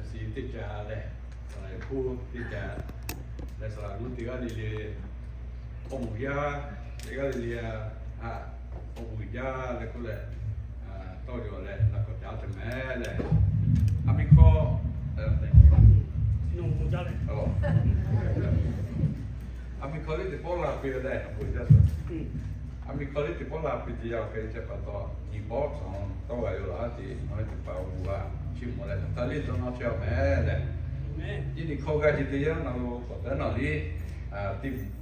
Chi teˇ ca leh, saˍ laˍ yoˬ hpu teˇ ca leh, saˍ laˍ nuˇ teˇ g'aˇ le le, awˬ moˍ yaˇ teˇ g'aˇ le le, a, awˬ moˍ yaˇ leh k'oˆ leh, tawˇ yaw leh laꞈ k'awꞈ caˉ te mehˍ leh, a miˬ hkawˇ, a miˬ hkawˇ liˇ teˇ pawˆ la piˇ leh, a miˬ hkawˇ liˇ teˇ pawˆ la piˇ te yaˇ hk'e ce pa taw, nyi bawˆ tawˇ g'a yoˬ laˇ te, a teˇ hpaˍ g'uˇ a chi mawˬ leh, htaˇ liˇ dawˇ nawˇ chehˇ a mehˍ leh, nyi nyi hkawˇ g'a ce teˇ yanˇ na lo k'awꞈ taˉ nawˬ liˇ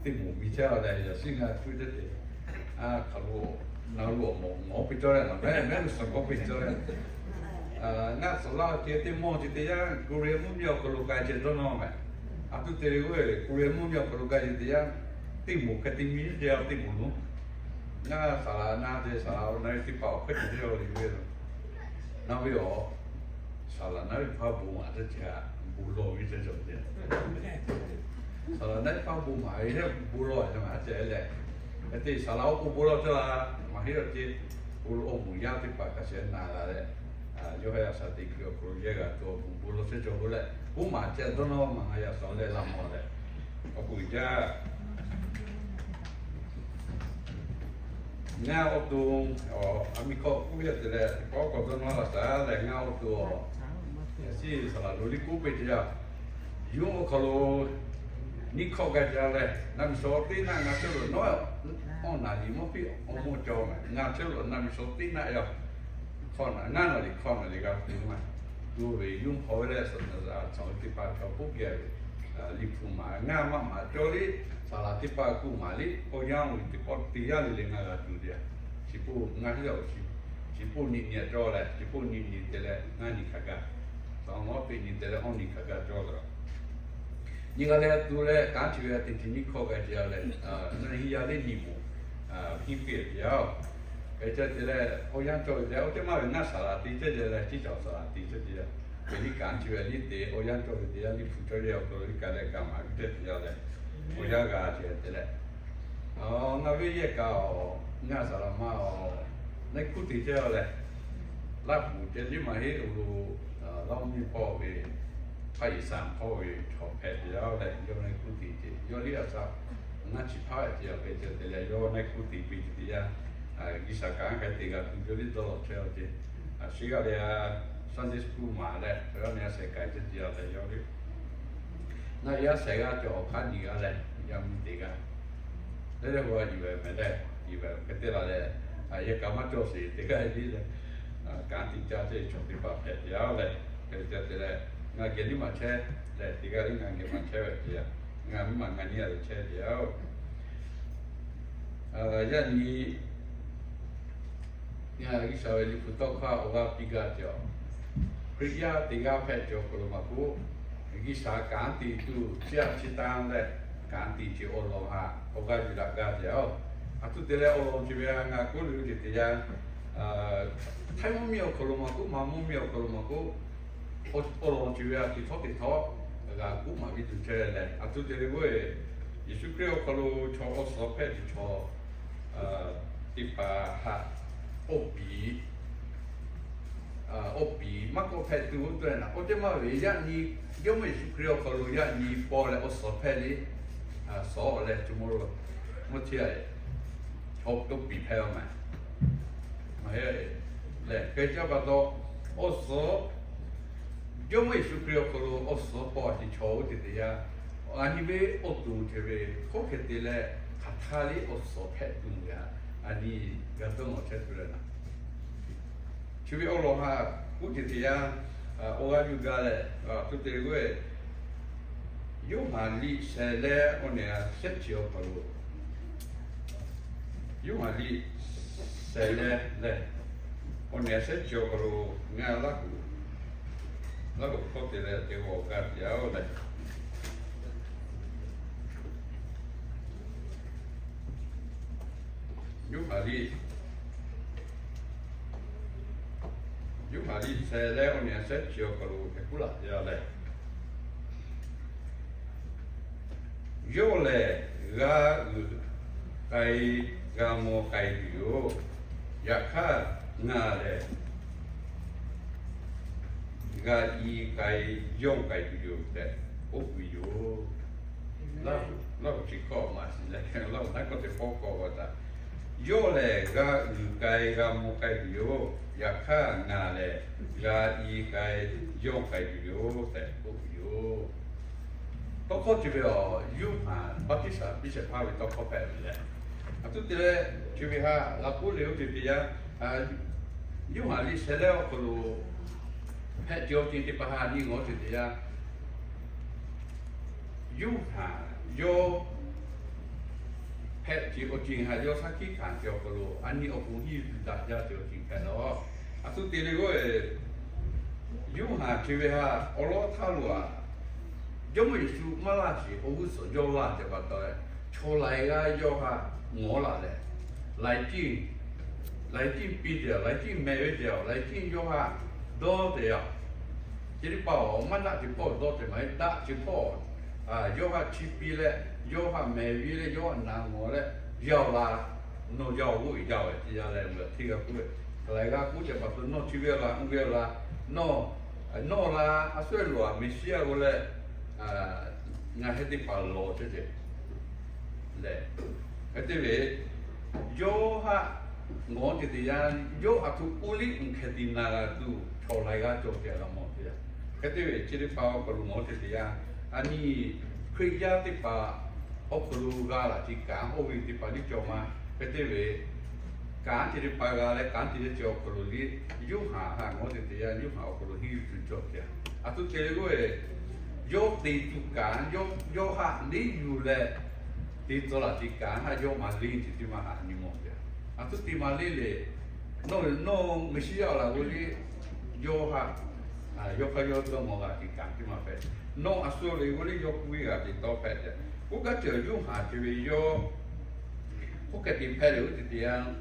teˇ moˍ miˬ chehˇ a leh, yaꞈ shiˉ ngaˬ hpu teˇ te, hk'aˬ lo na lo awˬ moˍ mawˬ piˇ cawˇ leh, nawˬ mehˉ mehˉ lo suhˍ k'awꞈ piˇ cawˇ leh, ngaˬ suhˍ laˇ ce teˇ mawˇ ce teˇ yanˇ, Korea mvuhˇ miˬ awˬ hk'aw lo k'ai ce dawˇ nawˇ mehˍ. A tuˬ te ve k'o, Korea mvuhˇ miˬ awˬ hk'aw lo k'ai ce teˇ yanˇ, teˇ moˍ hk'e te nyi ce a teˇ moˍ lo, ngaˬ saˍ laˍ na ce, saˍ laˍ awˬ na ve teˇ hpaˍ awˬ hk'e te te a le ve lo, na ve awˬ, saˍ laˍ na ve hpaˇ bon maˍ teˇ ce a, bon lawˬ ve ce cawˬ te. Saˍ laˍ na ve hpaˇ bon maˍ ve hehˉ bon lawˬ a ce maˍ a ce leh, hk'e te saˍ laˍ awˬ k'o bon lawˬ ce la, maˇ heˆ a ce, awˬ moˍ yaˇ teˇ hpaˍ hk'a sheh na g'a leh, yawˇ hui a shaˍ teꞈ kuiˬ awˬ hk'aw lo yehˇ g'a tuˬ awˬ bon bon lawˬ chehˇ cawˬ k'o leh, bon maˍ ce dawˇ nawˇ maˍ ngaˬ yaꞈ shaˍ leh laꞈ mawˬ leh, awˬ bon jaˇ. Ngaˬ awˬ to, a miˬ hkawˇ k'oˆ ve te leh, k'awꞈ k'awꞈ dawˇ nawˇ laꞈ shaˍ leh ngaˬ awˬ to, yaꞈ shiˉ saˍ laˍ lo liˇ k'oˆ piˇ te yaˇ, yawˇ awˬ hk'aw lo nyi hkawˇ g'a ca leh, na miˬ shaw teˇ naˆ ngaˬ chehˇ lo nawˉ, awˬ naˍ liꞈ mawˇ piˇ awˬ mawˇ cawˬ mehˍ, ngaˬ chehˇ lo na miˬ shaw teˇ naˆ yaˇ, hkawˇ naˬ ngaˇ naˍ liꞈ hkawˇ naˍ liꞈ g'a tuˬ maˇ, tuˬ ve yawˇ hk'aw ve leh, saˍ laˍ chaw teˇ hpaˍ chaw k'oˆ geh ve, liꞈ hpu maˍ ngaˇ maˇ maˍ cawˇ liˇ, saˍ laˍ teˇ hpaˍ kuˬ maˍ liˇ, awˬ yanˇ oˬ teˇ pawˆ te yaˇ le le ngaˬ g'a tuˬ te a. Chi po ngaˬ hui a, chi po nyi nyi cawˇ leh, chi po nyi nyi te leh ngaˇ nyi hk'a gaˬ, saˍ laˍ mawˇ teˇ nyi te leh awˬ nyi hk'a gaˬ cawˇ leh, nyi g'a leh tuˬ leh kanˉ chi ve a teˇ chi nyi hkawˇ g'a ce a leh, na hiˇ yaˇ liˇ nyi moˍ, hiˇ piˇ te yaˇ-oˬ. Hk'e ca te leh awˬ yanˇ cawˇ ve te, oˇ teˇ maˇ ve ngaˇ saˍ laˍ te ceh leh, chi caˬ saˍ laˍ te ceh te yaˇ, ve liˇ kanˉ chi ve liˇ te, awˬ yanˇ cawˇ ve te yaˇ liˇ hpu cawˇ ve awˬ hk'aw lo liˇ ka leh gaˬ maˍ ve te yaˇ leh, awˬ yanˇ g'a ce te leh, ngaˬ ve yehˬ kaꞈ-oˬ, ngaˇ saˍ laˍ ma-oˬ, neˇ hkuˇ te ceh a leh, Laˇ huˍ ceh liˇ maˇ heˆ awˬ lo, Laˇ huˍ miˇ hpawˇ ve, hpaˇ Yeˍsaˍ hpawˇ ve chaw hpehꞈ te yaˇ leh, yawˇ neˇ hkuˇ te ce, yawˇ liˇ a shaꞈ ngaˇ chi hpaˇ ce a hpehꞈ ce te leh, yawˇ neˇ hkuˇ te piˇ ce te yaˇ, G'uiˬsha kanˉ hk'e te g'a tuˬ yawˇ liˇ dawˇ lawˬ chehˇ a ce. Chi g'aˇ leh a, Sunday school maˍ leh, g'aˇ nyi a shehˍ k'ai ce te yaˇ leh yawˇ liˇ, ngaˬ yaˇ shehˍ g'aˇ cawˬ awˬ hk'aˇ nyi g'aˇ leh, yaˇ miˇ te g'aˇ leh leh hu a yuˬ ve mehˍ leh, yuˬ ve hk'e te la leh, yehˬ kaꞈ maˇ cawˇ sheˍ teˇ g'aˇ liˇ leh, kanˉ te caˇ ce chaw teˇ hpaˍ hpehꞈ te yaˇ leh, hk'e te leh, ngaˬ geh liˇ maˇ chehˇ leh, teˇ g'aˇ liˇ ngaˬ geh maˇ chehˇ ve te yaˇ, ngaˬ miˇ ma ngaˬ nyi a ve chehˇ te yaˇ-oˬ. Yaˇ nyi G'uiˬsha ve liꞈ hpu tawˇ hkawˇ awˬ g'aˇ piˇ gaˇ ce a. Hkriꞈ yaˇ teˇ g'aˇ hpehꞈ ce awˬ hk'aw lo maˇ k'oˆ, G'uiˬsha kanˉ te tuˬ chiˇ aꞈ chiˇ tanˇ leh, kanˉ te ce awˬ lawn haꞈ awˬ g'aˇ yuˬ daꞈ gaˇ ce a. A htoꞈ te leh awˬ lawn chi ve a ngaˬ k'oˆ le ve ce te yaˇ, Htaiˇ mvuhˇ miˬ awˬ hk'aw lo maˇ k'oˆ, Manˇ mvuhˇ miˬ awˬ hk'aw lo maˇ k'oˆ, awˬ lawn chi ve a teˇ htawˇ teˇ htawˇ g'a k'oˆ maˍ ve tuˬ chehˇ leh, a htoꞈ te leh k'o, Yeˍsuˆ Hkriꞈ awˬ hk'aw lo chaw awˬ suhˍ hpehꞈ tuˬ chaw teˇ hpaˍ haꞈ awˬ piˍ awˬ piˍ maˇ k'awꞈ hpehꞈ tuˬ oˇ te na, oˇ teˇ maˇ ve yaꞈ nyi, Jawˇmawˇ Yeˍsuˆ Hkriꞈ awˬ hk'aw lo yaꞈ nyi paw leh awˬ suhˍ hpehꞈ le, suhˍ leh co mawˇ lo, mvuhˇ htiˇ a, chaw awˬ piˍ hpehꞈ a mehˍ. Lehˬ hk'e ca pa taw, awˬ suhˍ, Jawˇmawˇ Yeˍsuˆ Hkriꞈ awˬ hk'aw lo awˬ suhˍ paw a ce chaw oˇ te te yaˇ, a nyi ve awˬ to ce ve hk'oˆ hk'e te leh hk'aˬ htaˇ liˇ awˬ suhˍ hpehꞈ tuˬ ve a, a nyi g'a dawˇ nawˬ chehˇ tuˬ leh na Chi ve awˬ lawn haꞈ k'oˆ ce te yaˇ, awˬ g'aˇ yuˬ gaˇ leh, a htoꞈ te k'o, Yoˇhanˬ liꞈ shehˍ leh awˬ nehˬ shehˉ chi awˬ hk'aw lo, Yoˇhanˬ liꞈ shehˍ leh lehˬ, awˬ nehˬ shehˉ chi awˬ hk'aw lo ngaˬ Laˇ huˍ, Laˇ huˍ hkawˇ te leh te g'awˬ gaˇ te yaˇ-oˬ lehˬ, Yoˇhanˬ liꞈ, Yoˇhanˬ liꞈ shehˍ leh awˬ nehˬ shehˉ chi awˬ hk'aw lo hk'e k'oˆ laˇ te yaˇ lehˬ, yawˇ lehˬ g'a uiˍ k'ai g'a maw k'ai tuˬ yoˬ. Yaꞈ hk'aˇ ngaˬ lehˬ g'a i k'ai yawˇ k'ai tuˬ yoˬ tehꞈ k'oˆ piˇ yoˬ. Laˇ huˍ chi hkawˇ maˇ shiˍ leh, Laˇ huˍ naˉ hkawˇ teˇ pawˆ k'awꞈ g'a taˍ. Yawˇ lehˬ g'a uiˍ k'ai g'a mvuh k'ai tuˬ yoˬ. Yaꞈ hk'aˇ ngaˬ lehˬ g'a i k'ai yawˇ k'ai tuˬ yoˬ tehꞈ k'oˆ piˇ yoˬ. Tawˇ hkawˇ chi ve aˬ, Yoˇhanˬ baˆtiˆsaˬ piˇ shehˍ hpaˇ ve tawˇ hkawˇ hpehꞈ ve leh, a htoꞈ te leh chi ve htaꞈ g'a k'oˆ le oˇ teˇ te yanˇ, Yoˇhanˬ liꞈ shehˍ leh awˬ hk'aw lo hpehꞈ ce awˬ ceuˬ teˇ hpaˍ htaꞈ nyi ngaˬ hui oˇ teˇ te yanˇ, Yoˇhanˬ yawˇ hpehꞈ ce awˬ ceuˬ htaꞈ yawˇ shaˉ hkiˆ hkanˍ ve awˬ hk'aw lo a nyi awˬ pon hiˉ yuˬ tuˬ daꞈ jaˇ ve awˬ ceuˬ hpehꞈ lawˬ. A htoꞈ te leh k'o, Yoˇhanˬ chi ve htaꞈ awˬ lawn htaˇ lo aˬ, Jawˇmawˇ Yeˍsuˆ maˇ laˇ sheˍ awˬ g'uˇ suhˍ yawˇ laˇ tehꞈ pa taw, chaw laiˬ g'aˇ yawˇ htaꞈ ngawˬ laˬ leh, laiˬ ciˇ laiˬ ciˇ piˇ te, laiˬ ciˇ meh ve te, laiˬ ciˇ yawˇ htaꞈ dawˇ te yaˇ. Chi teˇ hpaˍ awˬ maˇ daꞈ ce hpawˇ dawˇ te maˇ heˆ. Daꞈ ce hpawˇ yawˇ htaꞈ chi piˇ leh, yawˇ htaꞈ meh ve leh, yawˇ htaꞈ na ngawˬ leh, yaˇ-oˬ laˇ, nawˬ yaˇ-oˬ g'oˇ e jaˇ-oˬ tehꞈ te yaˇ leh, ngaˬ hteˇ g'a k'oˆ ve, laiˬ g'aˇ k'oˆ tehꞈ pa taw, nawˬ chi ve laˇ, oˇ ve laˇ, nawˬ nawˇ la, a shu ehˉ loꞈ a Meˍsiˉyaꞈ k'oˆ leh, ngaˬ heh teˇ hpaˍ lawˬ chehˇ ce lehˬ, hk'e te ve, yawˇ htaꞈ ngawˬ ce teˇ yanˇ, yawˇ aˬ htoꞈ k'oˆ liˇ uˬ hkeh tiꞈ na g'a tuˬ chaw laiˬ g'aˇ cawˬ te g'a mawˬ te yaˇ. Hk'e te ve, chi teˇ hpaˍ awˬ hk'aw lo ngawˬ ce teˇ yanˇ, a nyi Hkriꞈ yaˇ teˇ hpaˍ awˬ hk'aw lo g'a laꞈ ce kanˉ oˇ ve teˇ hpaˍ liˇ cawˬ ma. Hk'e te ve, kanˉ ce teˇ hpaˍ g'a leh kanˉ te leh ce awˬ hk'aw lo liˇ Yoˇhanˬ htaꞈ ngawˬ ce teˇ yanˇ, Yoˇhanˬ awˬ hk'aw lo hiˉ yuˬ tuˬ cawˬ te yaˇ. A htoꞈ te leh k'o, yawˇ te tuˬ kanˉ, yawˇ htaꞈ liˇ yuˬ leh te tcuh laꞈ ce kanˉ htaꞈ yawˇ maˍ le ce teˇ maˇ htaꞈ nyi mawˬ te yaˇ. A htoꞈ te maˍ le le, nawˬ nawˇ Meˍsiˉyaꞈ laˬ k'o liˇ yawˇ htaꞈ, yawˇ hk'aˇ yawˇ dawˇ mawˬ g'a ce kanˉ teˇ maˇ hpehꞈ. Nawˇ a shu le k'o liˇ yawˇ k'oˆ ve g'a te tawˇ hpehꞈ te. K'oˆ gaˇ ceuˬ Yoˇhanˬ ce ve yawˇ k'oˆ hk'e te hpehꞈ le oˇ ce teˇ yanˇ,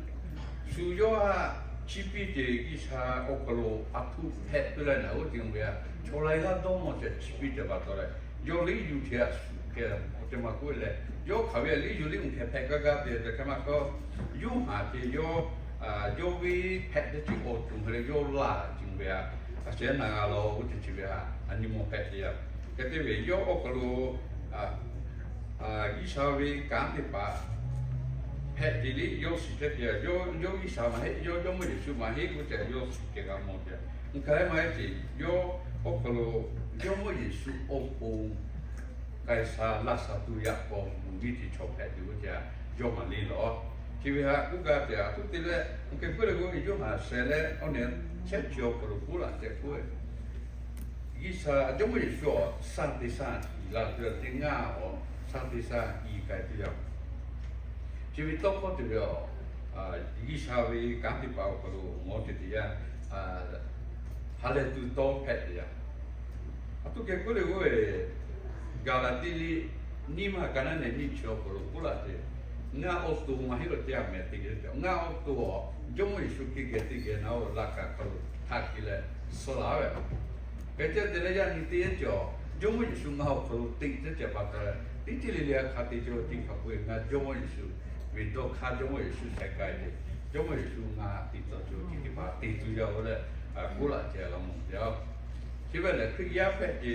shu yawˇ htaꞈ chi piˇ ce G'uiˬsha awˬ hk'aw lo aˬ htoꞈ hpehꞈ tuˬ leh naˬ oˇ ce ve a, chaw laiˬ g'aˇ dawˇ mawˬ ce chi piˇ ce pa taw leh, yawˇ liˇ yuˬ ce a shu hk'e awˬ te maˇ k'oˆ leh, yawˇ hk'aˬ ve liˇ yuˬ liˇ uˬ hkeh hpehꞈ gaˇ gaˇ te te hk'e maˇ k'oˆ, Yoˇhanˬ ce yawˇ yawˇ ve hpehꞈ teˇ ceuˬ awˬ tuˬ hk'e leh yawˇ laˇ ce ve a, a sheh na g'a lawˬ oˇ ce chi ve a, a nyi mawˬ hpehꞈ te yaˇ. Hk'e te ve yawˇ awˬ hk'aw lo G'uiˬsha ve kanˉ teˇ hpaˍ hpehꞈ ce liˇ yawˇ shiˍ hpehꞈ te yaˇ. Yawˇ G'uiˬsha maˇ heˆ, yawˇ Jawˇmawˇ Yeˍsuˆ maˇ heˆ k'oˆ ce yawˇ shiˍ hk'e g'a mawˬ te yaˇ. Nyi hk'e maˇ heˆ ce, yawˇ awˬ hk'aw lo Jawˇmawˇ Yeˍsuˆ awˬ pon Kaˍsaˍ laˇ shaˍ tuˬ yaꞈ k'aw mvuhˇmiˬ ce chaw hpehꞈ te k'oˆ ce, yawˇ maˇ le lawˬ. Chi ve htaꞈ k'oˆ gaˇ te a htoꞈ te leh, k'oˆ hk'e k'oˆ le k'o, Yoˇhanˬ shehˍ leh awˬ nehˬ chehˇ chi awˬ hk'aw lo k'oˆ laꞈ ce k'oˆ ve, G'uiˬsha Jawˇmawˇ Yeˍsuˆ awˬ shaˇ te shaˇ iˍ la tuˬ teˇ ngaˇ awˬ shaˇ te shaˇ iˍ k'ai tuˬ yaˇ. Chi ve tawˇ hkawˇ te ve a, G'uiˬsha ve kanˉ teˇ hpaˍ awˬ hk'aw lo ngawˬ ce teˇ yanˇ, ha lehˬ tuˬ tawˇ hpehꞈ te yaˇ. A htoꞈ keh k'oˆ le k'o, Gaˍlaˍtiˆ liꞈ nyiˇ maˬ ka naˉ nehˬ nyiˇ chi awˬ hk'aw lo k'oˆ laꞈ ce, ngaˬ awˬ to maˇ heˆ lo teˇ g'aˇ mehˍ te geh te, ngaˬ awˬ to a Jawˇmawˇ Yeˍsuˆ Hkriꞈ geh teˇ geh na oˬ laˇ kaꞈ hk'aw lo htaꞈ te leh suh laˇ ve. Hk'e te te leh yaˇ nyi teˇ yanˇ cawˬ, Jawˇmawˇ Yeˍsuˆ ngaˬ awˬ hk'aw lo teꞈ teˇ ceuˬ pa taw leh, teˇ ceuˬ le le a hk'a te cawˬ ve teˇ hk'a peu-eˬ ngaˬ Jawˇmawˇ Yeˍsuˆ ve dawˇ hk'aˇ Jawˇmawˇ Yeˍsuˆ sheh k'ai te, Jawˇmawˇ Yeˍsuˆ ngaˬ teꞈ tawˍ cawˬ ve teˇ hpaˍ te tuˬ yaˇ oˬ leh, k'oˆ laꞈ ce g'a mawˬ te a. Chi ve lehˬ Hkriꞈ yaˇ hpehꞈ ce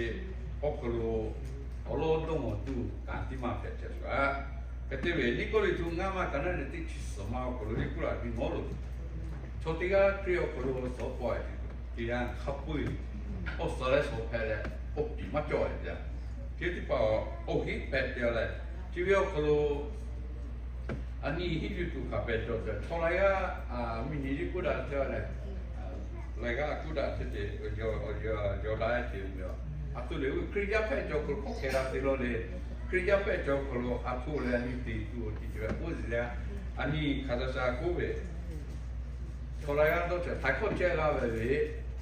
awˬ hk'aw lo awˬ lawn dawˇ mawˬ tuˬ kanˉ teˇ maˇ hpehꞈ ce shu a. Hk'e te ve Niˆkawˇrenˍhtuˆ ngaˇ maˇ ka naˉ nehˬ teˇ chi suhˍ ma awˬ hk'aw lo liˇ k'oˆ laꞈ ve ngawˬ lo, chaw teˇ g'aˇ Hkriꞈ awˬ hk'aw lo suh pawˆ a ce, teˇ yanˇ hk'a peu-eˬ awˬ suhˍ leh suhˍ hpehꞈ leh, awˬ piˍ maˇ cawˬ a ce. Hk'e teˇ hpaˍ awˬ heˆ hpehꞈ te leh, chi ve awˬ hk'aw lo a nyi hiˉ yuˬ tuˬ hk'a pehˍ cawˬ ce, chaw laiˬ g'aˇ miˬ nyi liˇ k'oˆ daꞈ ce leh, laiˬ g'aˇ k'oˆ daꞈ ce te, yawˬ daꞈ ce ve a. A htoꞈ le, Hkriꞈ yaˇ hpehꞈ cawˬ hk'aw lo hk'aw hkeh g'a te law le. Hkriꞈ yaˇ hpehꞈ cawˬ hk'aw lo a htoꞈ leh a nyi te tuˬ awˬ ceuˬ ceuˬ ve k'oˆ zi leh, a nyi hk'aˬ ca sha k'oˆ ve, chaw laiˬ g'aˇ dawˇ ce htaiˍ hkawˇ cehˇ g'a ve ve,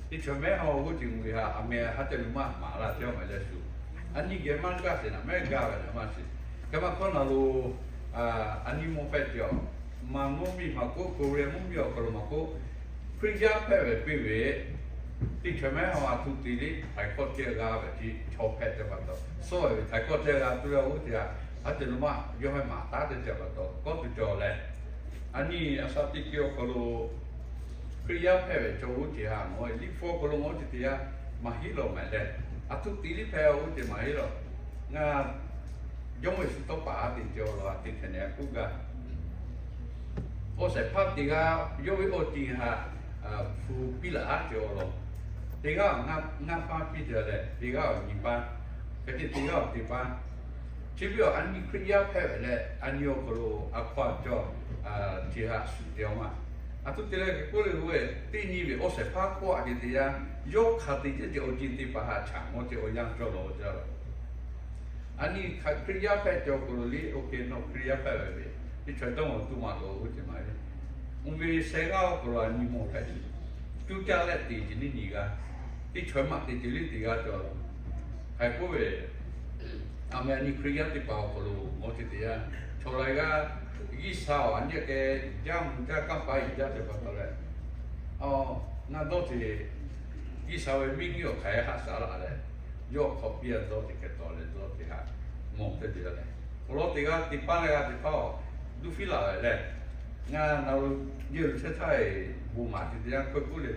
teˇ chaw mehˉ ha g'oˇ ce mvuhˇ ve ha a meh ha te ve maˇ maˍ laˇ ce maˇ jaˇ shu. A nyi geh maˇ gaˇ sheˍ naˬ mehˉ gaˇ ve naˬ maˇ sheˍ. Hk'e maˇ hkawˇ na lo, a nyi mawˬ hpehꞈ ce a, maˍ mvuhˇ miˬ maˍ k'oˆ, Koˍreˍ mvuhˇ miˬ awˬ hk'aw lo maˍ k'oˆ, Hkriꞈ yaˇ hpehꞈ ve piˇ ve teˇ chaw mehˉ ha a htoꞈ te le htaiˍ hkawˇ cehˇ g'a ve ce chaw hpehꞈ ce pa taw, suh ve htaiˍ hkawˇ cehˇ g'a tuˬ ve oˇ ce a, a te lo maˇ yawˇ heh maˍ taˉ te ce pa taw kawˇ tuˬ cawˬ leh, a nyi a sha teˇ keu awˬ hk'aw lo Hkriꞈ yaˇ hpehꞈ ve chaw oˇ ce ha mawˬ liꞈ hpu awˬ hk'aw lo ngawˬ ce teˇ yanˇ, maˇ heˆ lawˬ maˍ leh, aˬ htoꞈ te liˇ hpehꞈ-oˬ ce maˇ heˆ lawˬ. Ngaˬ Jawˇmawˇ Yeˍsuˆ tawˇ paˍ haˉ te ceh awˬ lawn a te hpehꞈ nehˬ a k'oˆ gaˇ, awˬ shehˍ hpaˇ teˇ g'aˇ yawˇ ve awˬ ceuˬ htaꞈ hpu piˇ laꞈ-aˉ ce awˬ lawn, teˇ g'aˇ ngaˇ paˇ piˇ te leh, teˇ g'aˇ awˬ nyi paˇ, hk'e te teˇ g'aˇ awˬ teˇ paˇ. Chi beuꞈ a nyi Hkriꞈ yaˇ hpehꞈ ve leh, a nyi awˬ hk'aw lo a hkawˇ a cawˬ, chi htaꞈ shuˍ te-a maˇ. Aˬ htoꞈ te leh k'oˆ le k'o, teˇ nyi ve awˬ shehˍ hpaˇ k'oˆ a ce teˇ yanˇ, yawˇ hk'a te ce awˬ ceuˬ teˇ hpaˍ htaꞈ chaꞈ mawˇ ce awˬ yanˇ cawˬ lawˬ jaˇ lawˬ. A nyi Hkriꞈ yaˇ hpehꞈ cawˬ k'o lo liˇ, oˇ hk'e nawˬ Hkriꞈ yaˇ hpehꞈ ve ve, teˇ chaw dawˇ mawˬ tuˬ maˇ lawˬ-oˬ ce maˇ heˆ. Oˇ ve shehˆ g'aˇ awˬ hk'aw lo a nyi mawˬ hpehꞈ tuˬ, cuˇ caˇ leh te ce liˇ nyi g'aˇ, teˇ chaw maˇ te ce liˇ teˇ g'aˇ cawˬ. Hk'e k'oˆ ve, a meh a nyi Hkriꞈ yaˇ teˇ hpaˍ awˬ hk'aw lo mawˬ ce teˇ yanˇ, chaw laiˉ g'aˇ G'uiˬsha awˬ a nyi keh jaˇ mvuh jaˇ kanˇ paˆ iˍ jaˇ ce pa taw leh, ngaˇ dawˇ ce G'uiˬsha ve miˇ nyiˇ awˬ hk'aˬ hk'e haꞈ shaˍ laˇ leh, yawˇ hk'awꞈ piˇ a dawˇ ce hkeh tawˍ leh dawˇ ce htaꞈ mawˬ hpehꞈ te leh, awˬ lawn teˇ g'aˇ teˇ paˉ leh g'aˇ teˇ hpaˍ awˬ duˇ fiˉ laˬ ve leh, ngaˇ na lo yehˬ lo chehˇ htaˇ bon maˍ ce teˇ yanˇ hkawˇ k'oˆ le,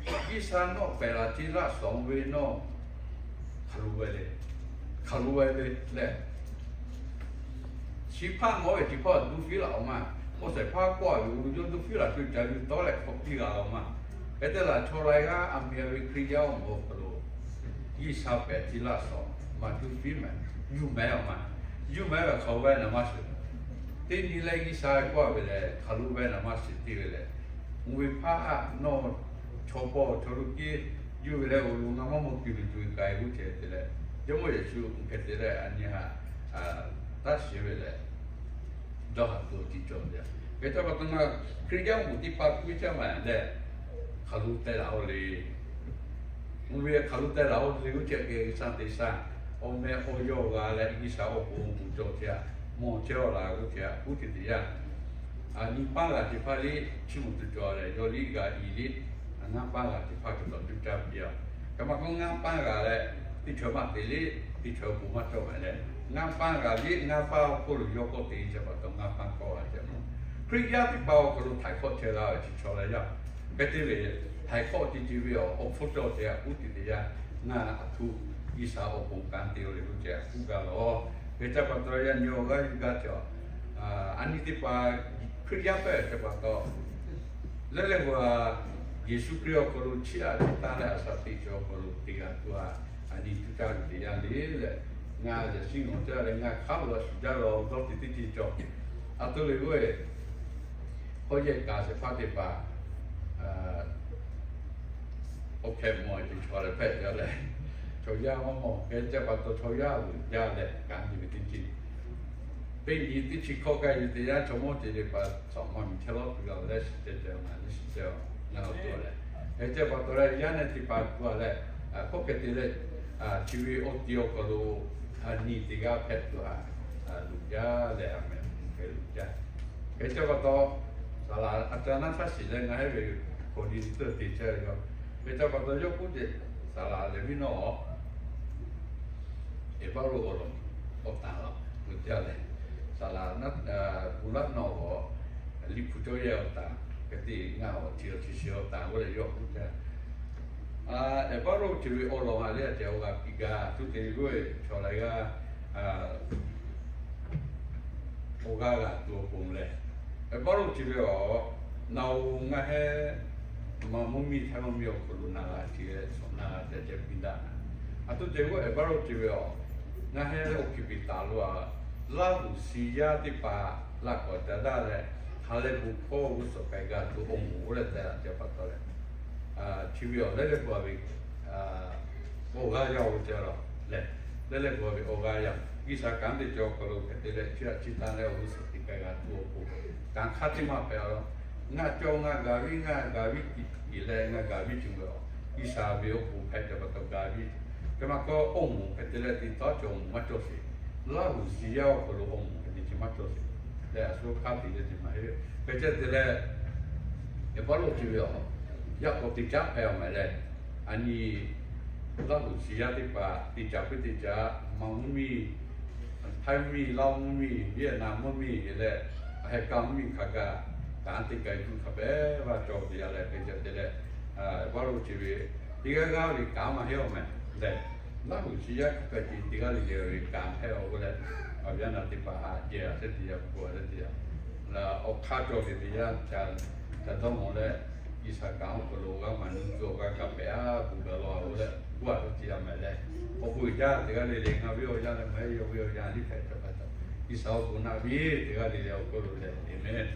G'uiˬsha nawˬ pehˬ laˬ ce laˇ shawˍ ve nawˬ hk'aˬ lo ve le, hk'aˬ lo ve le leh, chi hpaˇ mawˬ ve chi hpaˇ duˇ fiˉ laˬ-oˬ maˇ. Awˬ shehˍ hpaˇ k'oˆ a ve, yawˇ duˇ fiˉ laˬ keu ca yuˬ tawˉ leh hk'awꞈ piˇ g'a-oˬ maˇ. Hk'e te laˬ chaw laiˉ g'aˇ a meh ve Hkriꞈ yaˇ awˬ moˍ awˬ hk'aw lo G'uiˬsha pehˬ ce laˇ shawˍ maˇ duˇ fiˉ meh, yuˬ meh-oˬ maˇ. Yuˬ meh ve hk'aˬ lo ve naˍ maˇ shiˍ. Teˇ nyi leh G'uiˬsha k'oˆ a ve leh hk'aˬ lo ve naˍ maˇ shiˍ te ve leh, oˇ ve hpaˇ nawˬ chaw paw chaw lo kehˉ yuˬ ve leh awˬ lo ngaˇ maˇ mawˬ kuiˬ ve tuˬ kaˬ e g'uˇ ceh te leh, Jawˇmawˇ Yeˍsuˆ hk'e te leh a nyi htaꞈ taˇ shiˍ ve leh, dawˇ haˍ tuˬ awˬ tiꞈ cawˬ ve. Hk'e te pa taw ngaˬ Hkriꞈ yaˇ awˬ moˍ teˇ hpaˍ k'oˆ ve caˇ maˍ leh, hk'aˬ lo teh laˬ-oˬ le. Oˇ ve hk'aˬ lo teh laˬ-oˬ le g'uˇ ceh keh ve shaˇ te shaˇ, awˬ meh awˬ yawˇ g'a leh G'uiˬsha awˬ bon awˬ moˍ cawˬ ce-a, mawˬ chehˇ-aw laˬ g'uˇ ceh-a k'oˆ ce teˇ yanˇ, a nyi paˇ g'a teˇ hpaˍ liˇ chiˇ mvuh tuˬ cawˬ leh yawˇ liˇ g'a iˍ liˇ, ngaˇ paˇ g'a teˇ hpaˍ cawˬ lawˬ tuˇ caˇ piˇ-a. Hk'e maˇ k'o ngaˇ paˇ g'a leh, teˇ chaw maˇ te liˇ, teˇ chaw bon maˇ cawˬ maˍ leh, ngaˇ paˇ g'a liˇ ngaˇ paˇ awˬ hk'oˆ lo yawˇ k'awꞈ te ce pa taw ngaˇ paˇ k'awꞈ g'a ce mawˬ. Hkriꞈ yaˇ teˇ hpaˍ awˬ hk'aw lo htaiˍ hk'awˆ chehˇ g'a ve chi chaw leh yaˇ, hk'e te ve htaiˍ hk'awˆ ce ce ve awˬ hk'oˆ cawˬ ce-a k'oˆ ce teˇ yanˇ, ngaˬ aˬ htoꞈ G'uiˬsha awˬ bon kanˉ te-o le k'oˆ ce-a k'oˆ gaˇ lawˬ. Hk'e ce pa taw yaˇ nyi awˬ g'aˇ yuˬ gaˇ ce-a, a nyi teˇ hpaˍ Hkriꞈ yaˇ hpehꞈ ce pa taw, lehˬ lehˬ k'o, Yeˍsuˆ Hkriꞈ awˬ hk'aw lo chiˇ aꞈ chiˇ taˇ leh a shaꞈ teꞈ cawˬ awˬ hk'aw lo teˇ g'aˇ tuˬ a, a nyi tuˇ caˇ ve teˇ yanˇ le leh, ngaˬ yaꞈ shiˉ ngaˬ caˇ leh ngaˬ hk'aˉ lo a shuˍ jaˇ lawˬ dawˇ te teˇ ce cawˬ. A htoꞈ le k'o, hk'aw yehˬ kaꞈ shehˍ hpaˇ teˇ hpaˍ awˬ hpehꞈ mawˬ ce chaw leh hpehꞈ jaˇ leh, chaw yaˇ maˇ mawˬ hk'e ce pa taw chaw yaˇ vuˬ jaˇ leh kanˉ te ve teˇ ce teˇ nyi teˇ chi hkawˇ kaꞈ yehˬ teˇ yanˇ chaw mawˇ ce teˇ hpaˍ tawˍ maˇ miˬ chehˇ lawˉ tuˬ g'a leh shiˍ ceh ceh ngaˬ leh shiˍ ceh ngaˬ awˬ to leh, hk'e ce pa taw leh yaˇ nehˬ teˇ hpaˍ tuˬ a leh, hk'oˆ hk'e te leh, chi ve awˬ ti awˬ hk'aw lo a nyi teˇ g'aˇ hpehꞈ tuˬ a, luˬ jaˇ leh a meh hk'e luˬ jaˇ. Hk'e ce pa taw, saˍ laˍ a ca naˉ htaˇ shiˍ leh ngaˬ heˆ ve hk'aw nyi teˇ te chehˇ ve yoˬ. Hk'e ce pa taw yawˇ k'oˆ ce, saˍ laˍ lehˬ viˉ nawˬ Eˍbaˆ lo awˬ lawn awˬ tanˍ laˬ ve jaˇ leh, saˍ laˍ naˉ, pu laˇ nawˬ awˬ liꞈ hpu cawˇ yehˬ awˬ tanˍ hk'e te ngaˬ awˬ chi awˬ chi shiˍ awˬ tanˍ g'uˇ leh yawˇ k'oˆ ce, Eˍbaˆ lo chi ve awˬ lawn a lehˬ a ceh awˬ g'a piˇ gaˇ tuˬ te g'uˇ chaw laiˉ g'aˇ awˬ g'aˇ g'a tuˬ awˬ pon leh, Eˍbaˆ lo chi ve awˬ, nawˬ ngaˬ heˆ maˇ mvuhˇ miˬ htaˇ mvuhˇ miˬ awˬ hk'aw lo na g'a ce, shawˍ na g'a ce ceh piˇ daꞈ na. A htoꞈ te g'uˇ Eˍbaˆ lo chi ve awˬ, ngaˬ heˆ leh awˬ hkiˬ piˍ taˍ lo a, Laˇ huˍ shiˍ yaˇ teˇ hpaˍ laꞈ k'awꞈ ca daꞈ leh, ha lehˬ bon hkawˇ g'uˇ suhˍ k'ai g'a tuˬ awˬ moˍ g'uˇ leh teh laˬ ce pa taw leh, chi ve awˬ lehˬ lehˬ k'o a ve awˬ g'aˇ yaˇ oˇ ce lawˬ lehˬ, lehˬ lehˬ k'o a ve awˬ g'aˇ yaˇ G'uiˬsha kanˉ te cawˬ awˬ hk'aw lo hk'e te leh chi htaꞈ chi tanˍ leh awˬ g'uˇ suhˍ teˇ k'ai g'a tuˬ awˬ pon kanˉ hk'aˇ teˇ maˇ hpehꞈ a lawˬ. Ngaˬ cawˬ ngaˬ gaˬ viˉ ngaˬ gaˬ viˉ kiꞈ leh ngaˬ gaˬ viˉ ceuˬ ve awˬ, G'uiˬsha ve awˬ pon hpehꞈ ce pa taw gaˬ viˉ. Hk'e maˇ k'o awˬ moˍ hk'e te leh te tawˉ cawˬ awˬ moˍ maˇ cawˬ sheˍ. Laˇ huˍ shiˍ yaˇ awˬ hk'aw lo awˬ moˍ hk'e te ce maˇ cawˬ sheˍ. Leh a shu hk'aˇ te leh te maˇ heˆ. Hk'e ce te leh Eˍbaˆ lo chi ve awˬ, yaꞈ k'aw teˇ caˉ hpehꞈ a maˍ leh, a nyi Laˇ huˍ shiˍ yaˇ teˇ hpaˍ teˇ caˉ puiˉ teˇ caˉ maˇ mvuhˇ miˬ, Htaiˇ mvuhˇ miˬ, Laˇ mvuhˇ miˬ, Viˉetˍnaˆ mvuhˇ miˬ leh, a heh kaˇ mvuhˇ miˬ hk'a gaˬ, kanˉ te k'ai tuˬ hk'a pehˉ vaˇ cawˬ te yaˇ leh hk'e ce te leh, Eˍbaˆ lo chi ve Teˇ g'aˇ g'aˇ ve kanˉ maˇ heˆ awˬ meh lehˬ, Laˇ huˍ chi yaˇ hk'a ka ce teˇ g'aˇ le le ve kanˉ hpehꞈ a k'oˆ leh, awˬ yanˇ naˬ teˇ hpaˍ haꞈ jehˬ a teˇ te yaˇ, pfuhˇ a teˇ te yaˇ, awˬ hk'aˇ cawˬ ve teˇ yanˇ ca dawˇ mawˬ leh, G'uiˬsha kanˉ awˬ hk'aw lo g'a maˍ nu tuˬ awˬ g'a kaꞈ pehꞈ a, bvuhˬ gaˬ la a k'oˆ leh, k'oˆ a teˇ te yaˇ meh lehˬ, awˬ bon uiˍ jaˇ teˇ g'aˇ le le ngaˬ ve awˬ yanˇ leh maˇ heˆ, yawˇ ve awˬ yanˇ liˇ hpehꞈ cawˬ hpehꞈ taˍ. G'uiˬsha awˬ bon naˆ viˉ teˇ g'aˇ le le awˬ hk'aw lo lehˬ, Aˍmenˍ.